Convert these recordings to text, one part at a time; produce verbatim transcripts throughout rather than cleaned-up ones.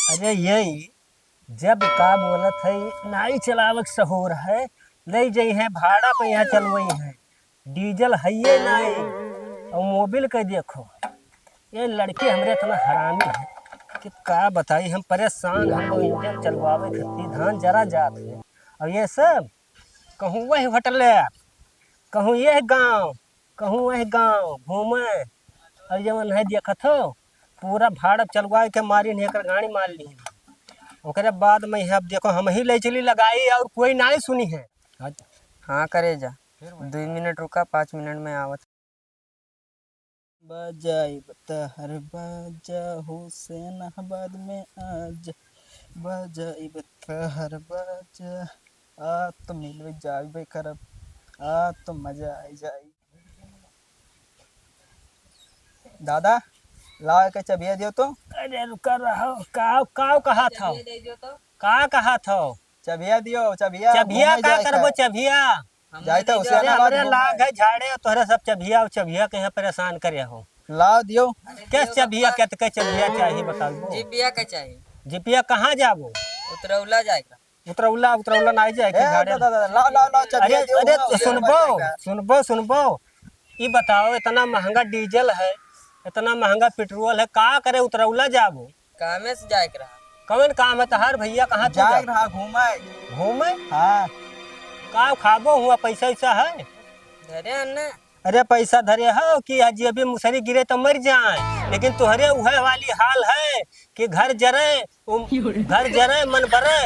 अरे यही, जब का बोलत है, नाई चलावक सहूर है, लई जइहैं भाड़ा पे, यहाँ चलवइहैं, डीजल हइये नाई, और मोबिल के देखो, ये लड़के हमरे इतना हरामी है कि का बताई, हम परेशान, हम लोग इंजन चलवावे खातिर धान जरा जात है, और ये सब कहूँ वही होटल, कहूँ यह गाँव, कहूँ वह गाँव घूमे, और जवन है देखत हो, पूरा भाड़ा चलवाए के मारी नहीं, एकर गाड़ी मार ली। ओकरे बाद में है, अब देखो, हम ही ले चली लगाई और कोई नाई सुनी है। हाँ करे जा, दुई मिनट रुका, पाँच मिनट में आवत। बजाइब तहर बाजा हुसैनाबाद में आजा, बजाइब तहर बाजा। आ तो मिलबे जाबे करब, आ तो मजा आई जाई। दादा, लाओ एक चबिया दियो तो। अरे रुका रहो, का का कहा था? चबिया दे दियो तो। का कहा था? चबिया दियो, चबिया, चबिया घूमे का जाए करबो, का? चबिया? हम जाए तो नहीं उसे जाए। ना अरे बात हमरे घूमे। लाग है झाड़े, तोहरे सब चबिया, चबिया के यहाँ परेशान करे हो। लाओ दियो। अरे कैस दियो चबिया, बाबा। केतके चबिया चाही बताओ? जिपिया का चाही। जिपिया कहाँ जाबो? उतरौला जाएगा। उतरौला, उतरौला ना जाए के ए, झाड़े। दादा, दादा, लाओ, लाओ, लाओ, चबिया अरे, दियो, अरे, घूमे तो उसे सुनबो, ना जाएगा। सुनबो, सुनबो। ई बताओ, इतना महंगा डीजल है, इतना महंगा पेट्रोल है, का करे उतरौला जाबो? कामे से जाए के रहा। कौन काम है तहार भैया, कहाँ तू जाए जाबो? रहा घूमे। घूमे? हाँ। का खाबो हुआ, पैसा वैसा है? धरे हन ना। अरे पैसा धरे हो कि आज अभी मुसरी गिरे तो मर जाए, लेकिन तोहरे उहे वाली हाल है कि घर जरे, उम, घर जरे मन बरे।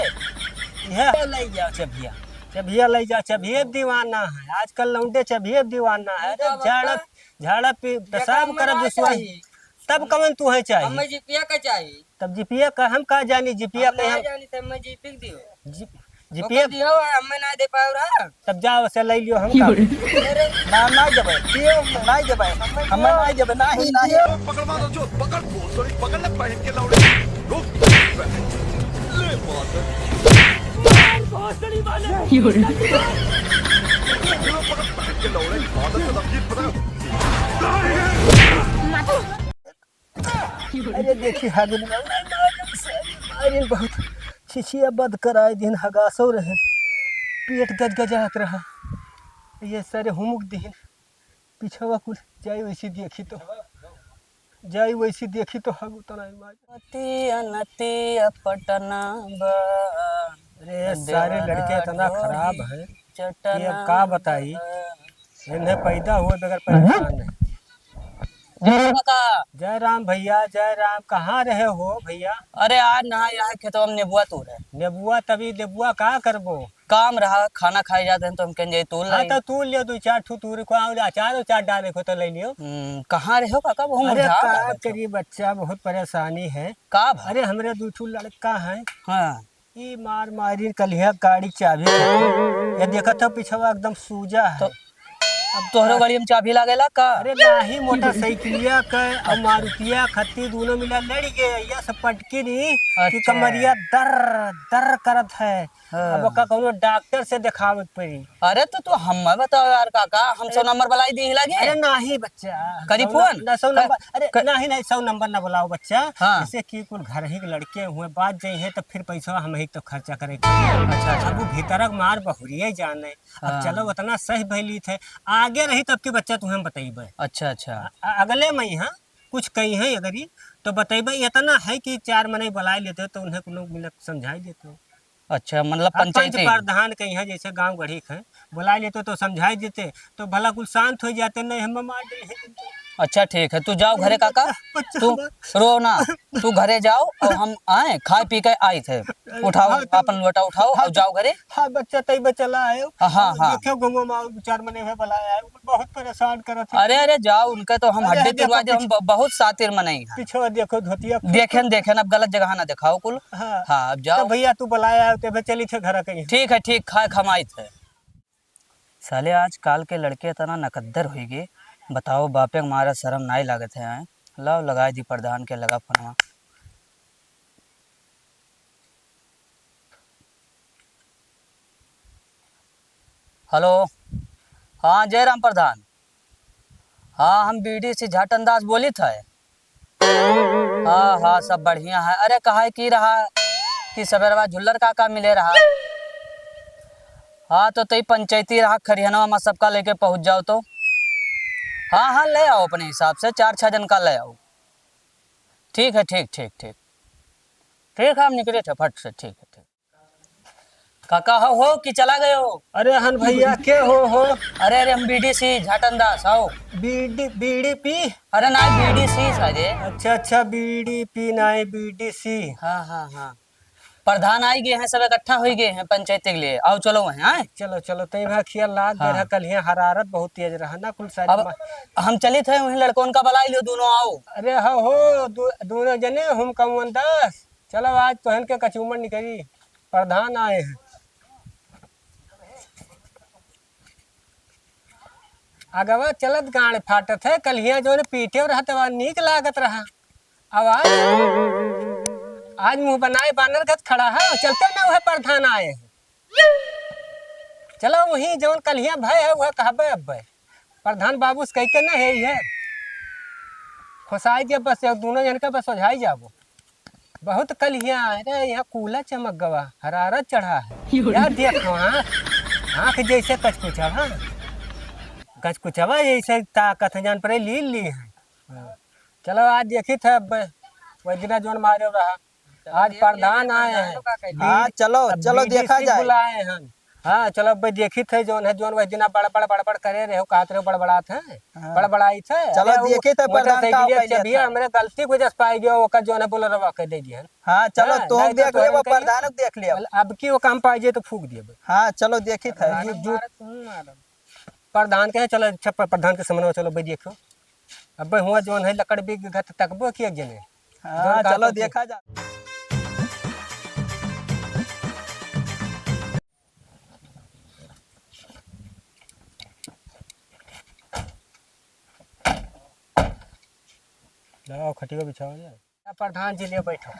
यह ले जाओ चबिया, चबिया ले जाओ, चबिये दीवाना है आजकल लौंडे, चबिये दीवाना है। अरे झाड़ा, झाड़ा पी, पेशाब करब जो सुआही। तब कवन तू है चाही? हमें जिपिया का चाही। तब जिपिया का हम का जानी, जिपिया हम का ना हम जानी, तब मैं जिपिक दियो। जि-, ओकर जिपिया दियो, हमें ना दे पाओ रहा। तब जाओ से ले लियो हम का। अरे। ना, ना देबे, दियो, ना देबे, हमें ना देबे, ना ही, ना ही। पकड़ मारो जो, पकड़, भोसड़ी, पकड़ ले पहन के लौड़े। रुक, ले मार। पकड़ पहन के लौड़े, मादर से लकीर पकड़। अरे देखी हगन में मारिन बहुत छिछिया बद कराए दिन हगासो रहे, पेट गजगजात रहा, ये सारे हुमुक दिन पिछवा कुल जाई वैसी देखी तो, जाई वैसी देखी तो हग उतना ही मार। नतिया नतिया पटना बा। अरे सारे लड़के इतना खराब है कि अब का बताई, इन्हें पैदा हुए बगैर परेशान है। जय राम काका। जय राम भैया, जय राम। कहाँ रहे हो भैया? अरे आज ना यहाँ खेतवा में नेबुआ तूरे। नेबुआ तभी नेबुआ का करबो? काम रहा, खाना खाए जाते हैं तो हम कहें जाए तूल हाँ, लाई। तो तूल लियो, दो चार ठू तूर को और अचार उचार डाले को तो ले लियो। हम्म, कहाँ रहे हो काका? बहुत अरे मुरझा का गया बच्चा। करी बच्चा, बहुत परेशानी है। का भा? अरे हमरे दो ठू लड़का है। हाँ। ई मार मारिन कलिया गाड़ी चाबी खत्म। ये देखत हो पिछवा एकदम सूजा है। तो अब तोहरो गाड़ी में चाबी लागेला का? अरे नाही, मोटरसाइकिलिया का और मारुतिया खत्ती दोनों मिला लड़ गए, या सब पटकी नी कि अच्छा। कमरिया दर दर करत है। हाँ। अब ओका कौनो डॉक्टर से देखावे के पड़ी। अरे तो तू हमें बताओ यार काका, हम सौ अरे नंबर बुलाई दी लागे? अरे नाही बच्चा। करी सौ फोन? न-, सौ क-, नंबर, अरे क-, नाही, नाही, सौ नंबर ना बुलाओ बच्चा। हाँ। जैसे कि कुल घर ही के लड़के हुए, बात जई है तो फिर पैसा हम ही तो खर्चा करे के। अच्छा, अच्छा। अब वो भीतरक मार बहुरिये जाने। अब हाँ। चलो उतना सही भइली थे, आगे रही तब के बच्चा तुम्हें हम बतइबे। अच्छा, अच्छा। अ-, अगले में यहाँ कुछ कही है अगर ही तो बतइबे, इतना है कि चार मनई बुलाए लेते तो उन्हें कुल लोग मिलक समझाई देते। अच्छा, मतलब अब पंच पंचायती? प्रधान के यहाँ जैसे गाँव गढ़ी के हैं, बुलाए लेते तो समझाई देते, तो भला कुल शांत हो जाते, नहीं हम मार दे। अच्छा, ठीक है, तू जाओ घरे काका, बच्चा, बच्चा तू हमार रो ना, तू घरे जाओ और हम आए, खाए पी के आई थे। उठाओ, हाँ, तो अपन लोटा उठाओ हाँ, और जाओ घरे। हाँ, बच्चा, तई बच्चा ला आयो। हाँ, हाँ, हाँ। देखियो, गंगो माँ दो चार मने हुए बुलाया है, बहुत परेशान करत है। अरे, अरे, जाओ, उनका तो हम अरे, हड्डी देखो तुड़वा दे, हम पीछे ब-, बहुत सातिर मनई हैं। पीछे देखो, धोतिया खूब देखेन, देखेन, अब गलत जगह ना दिखाओ कुल। हाँ। हाँ, अब जाओ। तो भैया, तू बुलाया है, तो भै चली थे घर कहीं। ठीक है, ठीक, खाए खमाई थे। साले आजकाल के लड़के इतना नकद्दर होइगे, बताओ, बापे के मारा शरम नाई लागत है, आए? लाओ, लगाए दी प्रधान के लगा फोनवा। हेलो, हाँ, जय राम प्रधान। हाँ, हम बीडीसी झाटन दास बोलित है। हाँ, हाँ, सब बढ़िया है। अरे, कहा है कि रहा कि सबेरवा झुल्लर काका मिले रहा। हाँ, तो तई पंचायती रहा, खरिहनवा में सबका लेके पहुँच जाओ तो। हाँ, हाँ, ले आओ अपने हिसाब से, चार छह जन का ले आओ। ठीक है, ठीक, ठीक, ठीक। ठीक है, हम निकले थे फट से, ठीक है, ठीक। काका हो, हो कि चला गए हो? अरे हन भैया, के हो, हो? अरे, अरे, हम बीडीसी झाटन दास हो। BD, BDP? अरे ना, बीडीसी सारे। अच्छा, अच्छा, बीडीपी ना, बीडीसी। हाँ, हाँ, हाँ। प्रधान आई गए हैं, सब इकट्ठा हो गए हैं पंचायत के लिए। आओ, चलो वहीं, आए। चलो, चलो, तई भाई खिया लाग गए हाँ। रहा, कल यहाँ हरारत बहुत तेज रहा ना, कुल सारी अब मा- हम चलित है, वहीं लड़कों का बुला लियो, दोनों आओ। अरे हो, हो, दो-, दोनों जने, हम कौन दस। चलो, आज तोहन के कचूमर निकली, प्रधान आए हैं। अगवा चलत गांड फाटत है, कल हिया जौन पीटे रहत बा, नीक लागत रहा। अब आज, आज मुंह बनाए बानर गत खड़ा है, चलते ना वह प्रधान आए हैं। चलो, वही जौन कल हिया भय है, वह कहबे अब्बे। प्रधान बाबू से कह के ना है, ये खोसाई दिया बस, ये दोनों जन का बस सोझाई जाबो। बहुत कल हिया, अरे, यहाँ कूला चमक गवा, हरारत चढ़ा है। यो। यार, देख, हाँ, आँख जैसे कचकुचवा, हाँ। कचकुचवा जैसे ताकत है, जान पड़े, ली, ली है। हाँ। चलो, आज देखी थे, अब वही दिना जौन मारे रहा, आज प्रधान आए हैं। हाँ, चलो, अब चलो, देखा बीडीसी जाए। बुलाए हैं। हाँ, चलो, अब देखी थे, जौन है, जौन वही दिना बड़बड़, बड़बड़ करे रहे हो, कहत रहे हो, बड़बड़ात है। हाँ। बड़बड़ाई थे। चलो, अरे, वो देखी थे, प्रधान का मोटरसाइकिल उपाय चबिया लेता। हमरे गलती की वजह से पाई गयो, ओकर जौन है, बोलेरो के दे दिए। हाँ, चलो, हाँ, तो नहीं देख तो लियो, तोहन वो कहीं प्रधान देख लियो। अब की वो काम पाई जे तो फूक दिए। हाँ, चलो, देखी थे। प्रधान यू-, यू-, मारत हूँ, मारत। प्रधान के, चलो, अच्छा, प-, प्रधान के समनवा, चलो, भाई, देखो। अब हुआ जौन है, लकड़ भी गत तकबो कि एक जने। हाँ, जौन का चलो, तो देखा जा। लाओ, खटिया बिछाओ जा। प्रधान जी, ले बैठो।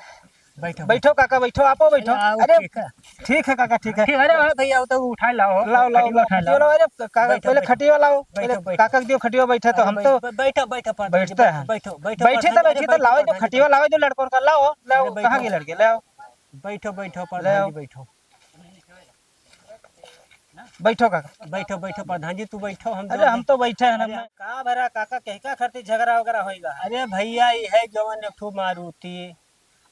बैठो, बैठो काका, बैठो, आपो बैठो। आओ, अरे, ठीक है। ठीक है काका, ठीक है। ठीक, अरे, हाँ भैया, वो तो उठा लाओ, लाओ, लाओ, खटिया लाओ, उठा खटिया लाओ। लाओ, अरे, काका, बैठो, पहले बैठो। खटिया लाओ, बैठो, पहले बैठो, काका बैठो। के दियो खटिया बैठा, तो हम अरे, तो बै-, बैठो, बैठो, प्रधान बैठते जी, हैं। बैठो, बैठो, बैठे तो प्रधान जी, बैठे तो बैठो, लाओ, जो प्रधान जी, खटिया बैठो। लाओ, जो लड़कों का लाओ, लाओ, अरे, कहाँ बैठो। गए लड़के, लाओ। बैठो, बैठो, प्रधान लाओ। जी, बैठो। बैठो काका। बैठो, बैठो, प्रधान जी, तू बैठो, हम अरे, दो हम तो बैठे हैं ना, अरे, मैं का भरा काका, कहीं का खातिर झगड़ा वगैरह होइगा? अरे भैया, ये है जवन एक ठो मारुति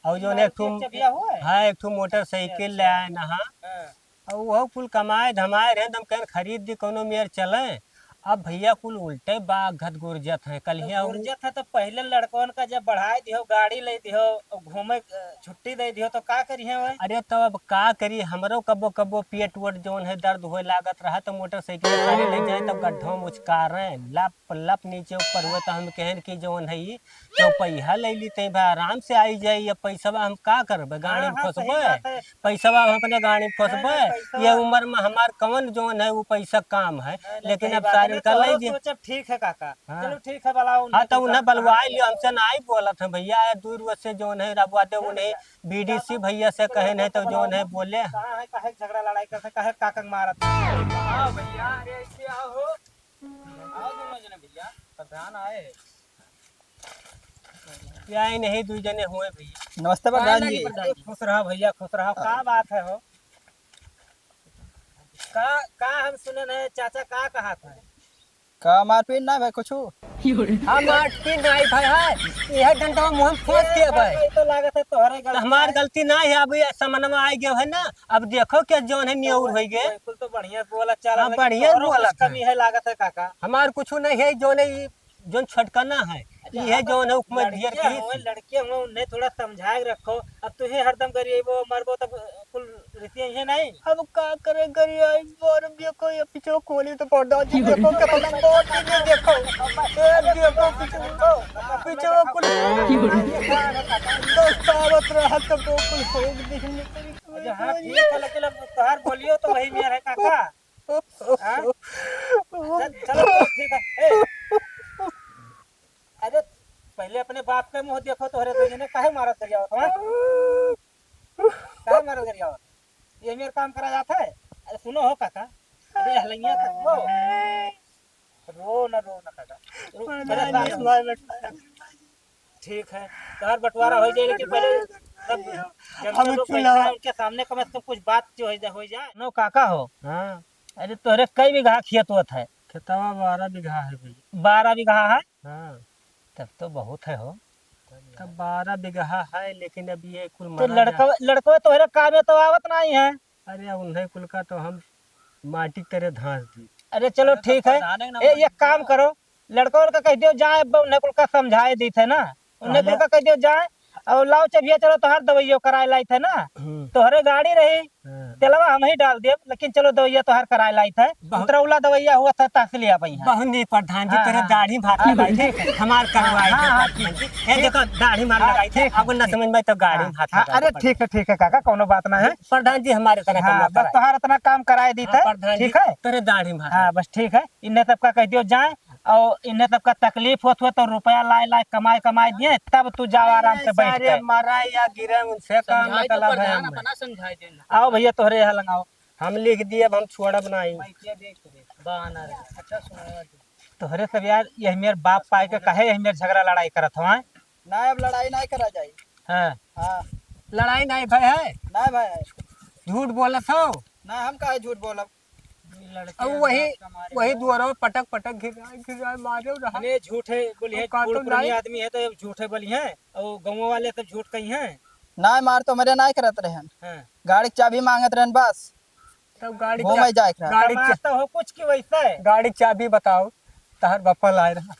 और जौन एक ठो, मारुति अच्छा भैया हुआ है? हाँ, एक ठो मोटरसाइकिल अच्छा, ले अच्छा। आए ना, हाँ। हाँ। और वो कुल कमाए धमाए रहे, तो हम कहन खरीद दी, कौनो मेर चले। अब भैया कुल उल्टे बाग घत गुरजत हैं, कल तो हिया उ- गुरजत है तो पहले लड़कन का जब बढ़ाए दिहो, गाड़ी ले दिहो, घूमे, अ, छुट्टी दे दिहो, तो का करिहे वो? अरे, तो अब का करी, हमरो कबो कबो पेट वोट जौन है दर्द होए लागत रहा, तो मोटरसाइकिल सारे ले जाए, तब गड्ढों में उचकारे, लप लप नीचे ऊपर हुए, तो हम कहन कि जौन है ई चौपहिया ले ली, ते भाई आराम से आई जाई। अब पैसवा हम का करबे, गाड़ी में हाँ, हाँ, सही खोसबे? बात है। पैसवा हम अपने गाड़ी में नहीं, खोसबे? नहीं, पैसवा ये उम्र में हमार कौन जौन है वो पैसा काम है? नहीं, नहीं, लेकिन सही अब बात है। सारे नहीं, कर ले तोहरो दिए। सोचब ठीक है काका। हाँ। चलो ठीक है, बुलाओ हाँ, उन्हें, तो उनका उन्हें कहाँ बुलवा लियो, हमसे ना ही बोलत है भैया, ये दूर से जौन है रबुआ दे, उन्हें बीडीसी भैया से कहे नहीं तो जौन है बोले। कहाँ है, काहे झगड़ा लड़ाई करते, काहे काका के मारत? हाँ भैया, अरे ऐसे आओ हो। आओ दोनों जने भैया, प्रधान आए। या ही नहीं, दुई जने हुए भैया। नमस्ते प्रधान जी। प्रधान जी। खुश रहा भैया, खुश रहा। का बात है हो? का, का हम सुने नहीं, चाचा का कहा था? का मारपीट ना भाई कुछ? हाँ, मारपीट नहीं भाई, है। यह डंडा मुँह में फंस गया भाई। ये तो लागत है तोहरे गलती तो हमार है। गलती ना है, अब ये समन में आ गया है ना। अब देखो क्या जौन है, नियौर हो गए। बिल्कुल तो बढ़िया बोला चाला, हाँ, लेकिन बढ़िया तोहरो बोला कुछ था। कमी है लागत है काका। हमार कुछ नहीं है, जौन है ई, जौन छटकना है, अच्छा, ये हाँ, तो जौन है, उपमा लड़के ढेर की हुए, थी। लड़के हुए, उन्हें थोड़ा समझा के रखो। अब तुहे हरदम गरीबो मरबो तब कुल रीति है नहीं। अब का करे, गरिया इस बार देखो, ये पीछे खोली तो पड़दा जी, देखो कितना मोटी ने देखो। ए, देखो पीछे, पीछे कुल। दोस्त आवत रहा तो कुल ठोक दिखने। अच्छा, हाँ, ठीक है, लेकिन अब तोहार बोलियो तो वही मेर है काका। हाँ? चल, चलो, ठीक है। ए, अरे, पहले अपने बाप के मुंह देखो, तोहरे दो जने काहे मारत गरियावत, हाँ? काहे मारत गरियावत? ये मेर काम करा जात है? अरे, सुनो हो काका, अरे, हलैया का रो। रो ना, रो ना काका। रो, अरे, अरे, बाप। ठीक है, तोहार बंटवारा हो जाए, लेकिन पहले सब जनता हम लोग चूल्हा बैठा है, उनके सामने कम से कम कुछ बात जो हो जाए, हो जाए। नो काका हो। हाँ। अरे तोहरे कई बीघा खेत होत है? खेतवा बारह बीघा है भैया। बारह बीघा है? हाँ। तब तो बहुत है हो। तब बारह बीघा है, लेकिन अब ये कुल तो मरा लड़कवा, जा- लड़कवा तोहरे कामे तो आवत नहीं है। अरे, उन्हें कुल का तो हम माटी के तरह धांस दी। अरे, चलो, अरे, तो ठीक है। प्रधान है ना, ए, वही एक काम तो। करो, लड़का उड़का कह दियो, जाए, अब उन्हें कुल का समझाए दी थे ना, उन्हें हाँ, कुल का कह दियो, जाए, और लाओ चबिया, चलो, तोहार दवाइयो कराए लाई थे ना, हम्म। तोहरे गाड़ी रही, हाँ। तेलवा हम ही डाल देब, लेकिन चलो, दवाइया तोहार कराए लाई थे, बहुत उतरौला दवाइया हुआ था, तहसीलिया पे यहाँ। बहुत नहीं, प्रधान जी, हाँ, तेरे हाँ। दाढ़ी भात हाँ, लगाई थे, ठीक है। हमार करवाई हाँ, थे, हाँ, प्रधान जी। ए, ठीक। देखो, दाढ़ी मार हाँ, लगाई थे, ठीक है, अब न ठीक। समझ में तो गाड़ी हाँ, भात हाँ, लगा अरे, दे, ठीक है, ठीक है, काका, कोनो बात ना है। प्रधान जी, हमारे तरह हाँ, कम बस कराए। तोहार इतना काम कराए दी हाँ, थे, प्रधान जी, ठीक है? तेरे दाढ़ी मार। हाँ, बस ठीक है। इन्हें सबका कह दियो जाए, और इन्हें सबका तकलीफ होत हो तो रुपया लाए, लाए, कमाए, कमाए दिए, तब तू जाओ आराम से बैठ सारे के। मरा या गिरे, उनसे काम समझाए तो मतलब है प्रधान हमें। अपना समझाए देना। आओ भैया, तोहरे यहाँ लंगाओ। हम लिख दिए, अब हम छोड़ब नहीं। मैं क्या देख रहे? बहाना रे। अच्छा, सुनो। तोहरे सब यार, यही मेरे बाप पाए के कहे, यही मेरे झगड़ा लड़ाई करत हो, हैं? ना, अब लड़ाई नहीं करा जाए। हाँ। हाँ। लड़ाई नहीं भय है? नहीं भय है। झूठ बोलत हो? ना, हम काहे झूठ बोलब? अब वही, वही दुआरा पटक पटक घिराए, घिराए मारे रहा। अरे झूठे बोली है, अब का बूढ़ तो पुरानी नहीं। आदमी है तो अब झूठे बोली है, और गाँव वाले सब झूठ कही हैं। ना, मार तो मेरे नहीं करत रहन। हाँ। गाड़ी के चाबी मांगत रहन बस। तब गाड़ी घूमे चा-, जाए के रहा। गाड़ी चा-, कमाता हो कुछ की वैसे है। गाड़ी चाबी बताओ, तहर बप्पा लाए रहा।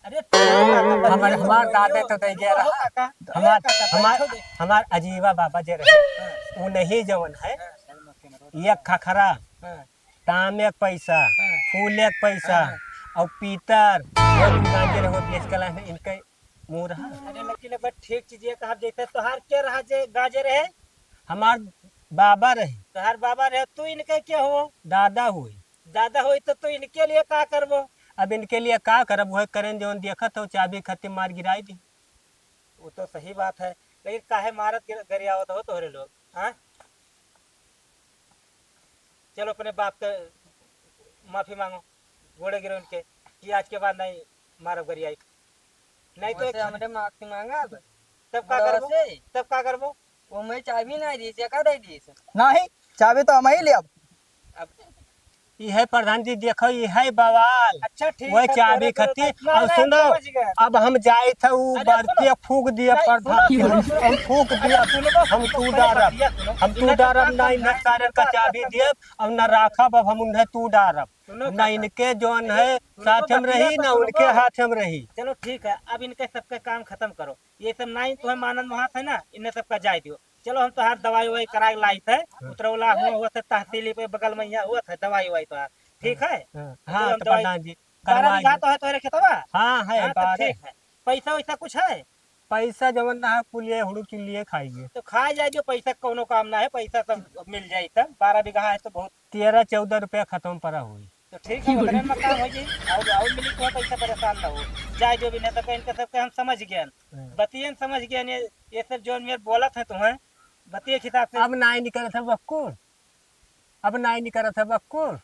अरे, तो काका, हमारे, बैठो, हमार बैठो, दादे तो दे गया बैठो, रहा। काका। हमार, अरे, काका, हमार, बैठो दे। हमार अजीवा बाबा जे रहे, हाँ। उ नहीं जवन है, हाँ। एक खखरा, हाँ। ताम एक पैसा, हाँ। फूल एक पैसा, हाँ। और पीतर, ये गांजे रहो, बेच के लाए हैं, इनके मुँह रहा। अरे, लेकिन अब ठीक चीज ये कहा, जैसे तोहार के रहा जे गांजे रहे? हमार बाबा रहे। तोहार बाबा रहे, तू इनके क्या हो? दादा हुई। दादा होई तो तू इनके लिए का करबो? अब इनके लिए का करब, वह करें जौन देखत हो, चाबी खत्ती मार गिराई दी। वो तो सही बात है, लेकिन काहे मारत गिर-, गरियावत हो तोहरे लोग, हाँ? चलो अपने बाप के माफी मांगो, गोड़े गिरो इनके कि आज के बाद नहीं मारब गरियाई। नहीं तो वैसे एक हमरे माफी मांगा अब। तब का बड़ा करबो? से? तब का करबो? वो मैं चाबी नहीं दी, से का दे दी से? नहीं, चाबी तो हम ही लियब। अब ई है प्रधान जी, देखो, ई है बवाल। अच्छा, ठीक वही है, चाबी तोरे, तोरे खत्ती। तो इतना और नहीं सुनो, समझ गए। अब हम जाइत है, उ अरे, बरतिया सुनो। फूक दिया नहीं, प्रधान। सुनो, सुनो, सुनो। हम फूक अरे, दिया, सुनो, हम सुनो, तू पहले डारब, बतिया सुनो। हम तू इन्हें डारब, तो ना इन्हें समझा, सारे इन्हें का तो चाबी समझा। दियब, और ना राखब, अब हम उन्हें तू डारब। सुनो ना काका। इनके जौन अरे, है सुनो साथ तो में बतिया रही, तो ना सुनो। उनके हाथ में रही। चलो ठीक है, अब इनके सबके काम खत्म करो। ये सब नाई तुम्हें मानन वहाँ से ना, इन्हें सबका जाए दियो। चलो हम तोहार दवाई उवाई करा के लाइत है, हाँ। उतरौला हुआ, हुआ से तहसीली पे बगल में यहाँ हुआ था दवाई उवाई तोहार, ठीक है? हाँ, तो हाँ, चलो हम तो दवाई प्रधान जी, बारह करवा बीघा दे। तो है तोहरे खेतवा? हाँ, है, हाँ, तो बारह। ठीक है। पैसा वैसा कुछ है? पैसा जवन ना है, कुल ये हुड़ू चुन लिए खाइए। तो खाए जाए जो पैसा कौनो काम ना है, पैसा सब मिल जाई तब। बारह बीघा है तो बहुत। तेरह चौदह रुपया खत्म पड़ा हुई। तो ठीक है, उतने में काम हो जाई। और, और मिली तो पैसा, परेशान ना हो। जाए जो भी नहीं तो इनके सबके हम समझ गए। हाँ। बतियन समझ गए, ये, ये सब जो मेरे बोलत है तुम्हें, बतिये के हिसाब से। अब नाई निकलत है बक्कुल, अब नाई निकलत है बक्कुल।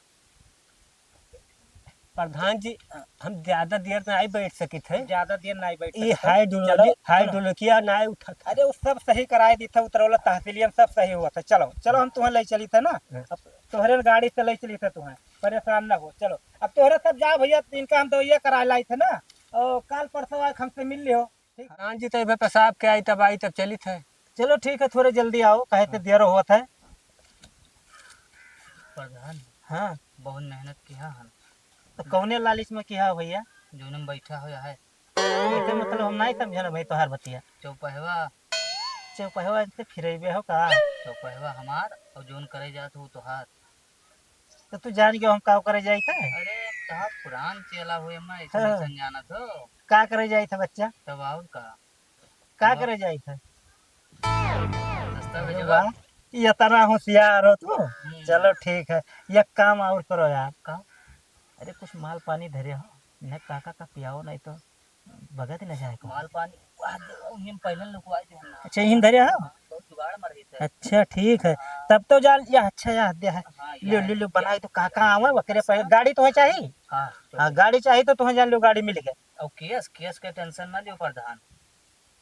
प्रधान जी, हम ज्यादा देर नाई बैठ सकित है। ज्यादा देर नाई बैठ ई सकित है। हाइड्रोलॉजी-, चलो, चलो। हाइड्रोलॉजिया नाई उठत है। अरे, वो सब सही कराए दी था, उतरौला तहसीलिया में सब सही हुआ था। चलो, चलो, हम तुम्हें ले चली थे ना, हाँ। अब तोहरे गाड़ी से ले चली थे तुम्हें, परेशान ना हो। चलो, अब तोहरे सब जाओ भैया, इनका हम दवाइया कराए लाई थे ना, और काल परसों आके हमसे मिल लियो। ठीक। हाँ जी, तो इबे पेशाब के आई, तब आई, तब चलित है। चलो ठीक है, थोड़े जल्दी आओ, काहे ते देर होत है। प्रधान, हाँ। बहुत मेहनत किया हन। तो कौने लालच में किया हो भैया? जोन में बैठा हो है। ऐसे मतलब हम नहीं समझे ना भाई तोहार बतिया। चौपहवा। चौपहवा से फिरेबे हो का? चौपहवा हमार और जोन करे जात हो तोहार। तो तू जान के हम का करे जाइत है? अरे, तहार पुरान चेला हुए, मैं ऐसे हाँ। नहीं जानत हो। का करे जाइत है बच्चा? तब और का? का तब करे जाइत है? नाश्ता अरे भेजवा। वाह, ये इतना होशियार हो तू। हम्म। चलो ठीक है, एक काम और करो यार। का? अरे कुछ माल पानी धरे हो, न काका का पियाओ, नहीं तो बगत न जाए को। माल पानी, वाह, दे, उन्हीं पहले लुकवा दे ना। अच्छा, इन्हीं धरे हो? हाँ, बहुत जुगाड़ मार देते हैं। अच्छा, ठीक है। हाँ। तब तो जा, या, अच्छा, या, दे है। हाँ, लियो, या, लियो, लियो, या। बनाई तो काका आवे, वकरे पे गाड़ी तो है चाहिए? हाँ, तो हाँ, गाड़ी चाहिए तो तुम्हें जान लो, गाड़ी मिल गए। और केस, केस के tension ना लियो प्रधान।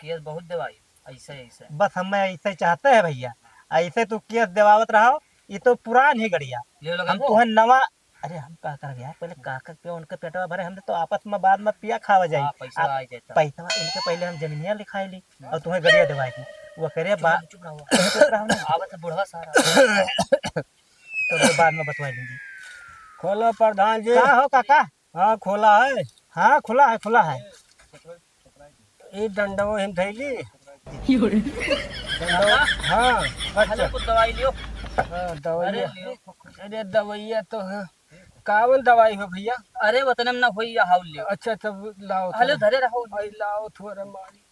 ये बहुत दवाई, ऐसे, ऐसे। बस हमें ऐसे चाहते हैं भैया, ऐसे तू केस देवावत रहो, ये तो पुरान ही गड़िया। ले लो हम गई वो। तुम्हें नवा, अरे हम का कर गया, पहले का कर पिया, उनके पेटवा भरे, हम तो आपस में बाद में पिया खावा जाई। हाँ, पैसा अब आ जाता। पैसा इनके पहले हम जमीनिया लिखाई ली और तुम्हें गड़िया देवाई दी। वो करे चुप बा-, रहो, चुप रहो। चुप रहो ना। आवत है बुढ़वा सारा। तो वो बाद में बतवा लेंगे। खोलो प्रधान जी। का हो काका? हाँ, खोला है। हाँ, खुला है, खुला है। ये डंडवा हम धैली। यो रे। डंडवा, हाँ, अच्छा। हेलो, कुछ दवाई लियो। हाँ, दवाई अरे है। लियो। अरे, दवाइया तो है। कावन दवाई हो भैया? अरे, वतने में ना होई, या हाउ लियो। अच्छा, तब लाओ हेलो, थोड़ा। धरे रहो। आई लाओ थोड़ा मारी।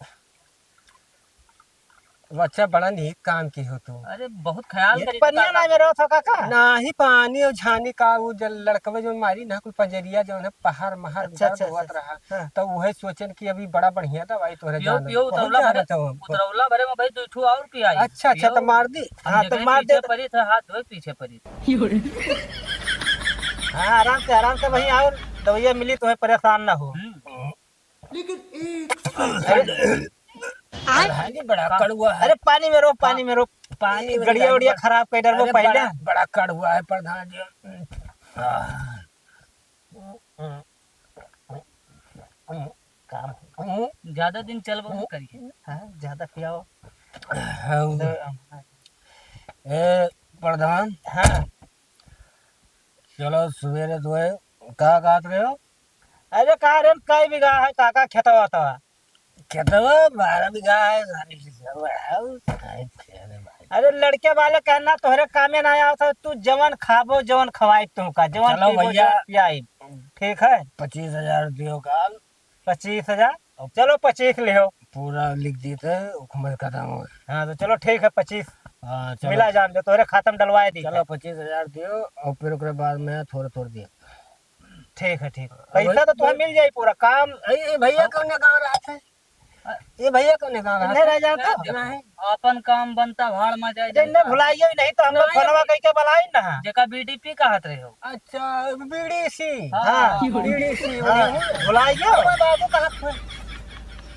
अच्छा, बड़ा नीक काम की हो तू। अरे, बहुत ख्याल ये करी पनिया काका। ना में रहो थो काका? नाही, पानी और झानी का, वो जल लड़कवे जो मारी ना, कुल पंजरिया जो है, पहाड़ महार अच्छा, दर्द अच्छा, होत अच्छा, रहा। हाँ। तो वह सोचन कि अभी बड़ा बढ़िया दवाई तोहरे पियो, जान पियो, बहुत उतरौला भरे, जानत हूँ हमको। उतरौला भरे में भाई दो ठो और पियाई। अच्छा, अच्छा, पियो। तो मार दी। हम हाँ, तो जगह मार पीछे दे। परी थे, हाथ धोए पीछे परी थे। हाँ, आराम से, आराम से वहीं और दवाइयाँ मिली, तुम्हें परेशान ना हो। हम्म। लेकिन एक अरे, प्रधान जी, बड़ा का? कड़वा है। अरे, पानी में रो, पानी में रो। पानी में गड़िया डाल उड़िया बड़ा। खराब कर डाल वो अरे, पहले। बड़ा, बड़ा कड़वा है प्रधान जी। आह। काम ज्यादा दिन चलबो न करिए। हाँ, ज्यादा पियाओ। हाँ। तो, ए, प्रधान। हाँ। चलो, सवेरे तो है। का कहत रहे हो? अरे, का रे, कई बीघा है काका खेतवा तवा? खेतवा बारह बीघा है, सारी चीज है, है, है, है, भाई। अरे, लड़के वाले कहना, तोहरे कामे ना आवत है, तू जवन खाबो, जवन खवाई तुमका, जवन चलो पीबो, भैया। जवन पियाई। ठीक है? पच्चीस हजार दियो काल। पच्चीस हजार? अब चलो, पच्चीस लिहो। पूरा लिख देते, हुकूमत खत्म हो। हाँ, तो चलो, ठीक है, पच्चीस। हाँ, चलो। मिला जान दे, तोहरे खाता में डलवाए दी। चलो, पच्चीस हजार दियो, और फिर ओकरे बाद में थोड़ा, थोड़ा दियो। ठीक है, ठीक। अब पैसा तो तुम्हें मिल जाई पूरा काम। ए, ए भैया हाँ। कौने गाँव रहत है? अ, ए भैया कौने गाँव रहत नहीं है? रह जाता। नहीं। अपन काम बनता, भाड़ में जाए अरे, जाता। नहीं भुलाइयो ही नहीं तो हम लोग नहीं। फोनवा कइके बुलाई ना। जेका B D P कहत रहे हो। अच्छा, B D C। हाँ। हाँ, B D C, हाँ। वही। भुलाइयो। कौन बाबू कहत है?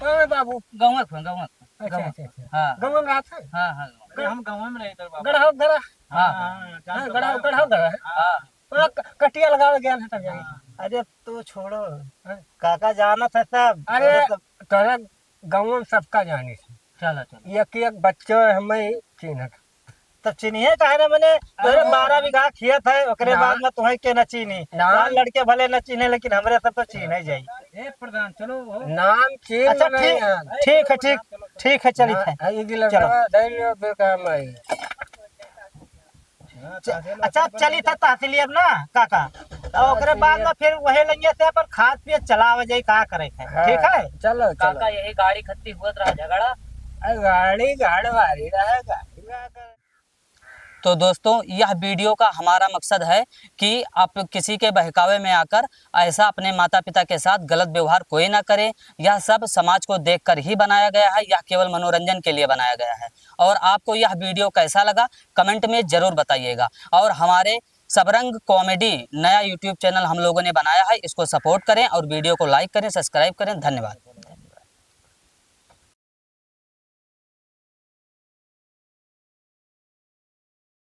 कौन बाबू? गाँव में, गाँव में। अच्छा, गाँव में। अच्छा, अच्छा। हाँ। गाँव में रहत है? हाँ, हाँ, गाँव में। अरे, हम गाँव में रहे इधर बाबू। गढ़ा, गढ़ा। हाँ। हाँ, हाँ, हाँ, गढ़ा, गढ़ा, गढ़ा। हाँ। हाँ, क-, कटिया लगावे गया है तब जाई। हाँ। अरे तू छोड़ो, हाँ। काका जानत है सब। अरे, अरे सब तोरा गाँव में सबका जानी है। चलो, चलो। एक एक बच्चो हमें चिन्हत। तब चिन्हिए काहे ना मने, तोरे अरे। बारह बीघा खेत है, ओकरे ना। बाद में तोहे के ना चिन्ही। ना। तोहार लड़के भले ना चिन्हे, लेकिन हमरे सब तो चिन्हे जाई। ए प्रधान, चलो हो। नाम चिन्ह अच्छा, नहीं ठीक, है। ठीक है, ठीक, ठीक है, चलित है। हाँ, ये गिला चलो। दवा, दे लियो, फिर काम आई। च-, अच्छा, चली था तहसील अब ना, काका। तो ओकरे बाद में फिर वही लंगिया से अपन खात पियत चलावे जाई, का करे है, हाँ, ठीक है? चलो, काका, चलो। यही गाड़ी खत्ती हुआ रहा झगड़ा। अरे, गाड़ी गाड़ वाली रहे, गाड़ी ना करे। तो दोस्तों, यह video का हमारा मकसद है कि आप किसी के बहकावे में आकर ऐसा अपने माता पिता के साथ गलत व्यवहार कोई ना करे। यह सब समाज को देखकर ही बनाया गया है, यह केवल मनोरंजन के लिए बनाया गया है। और आपको यह video कैसा लगा, comment में जरूर बताइएगा। और हमारे सबरंग comedy नया YouTube channel हम लोगों ने बनाया है, इसको support करें और video को like करें, subscribe करें। धन्यवाद।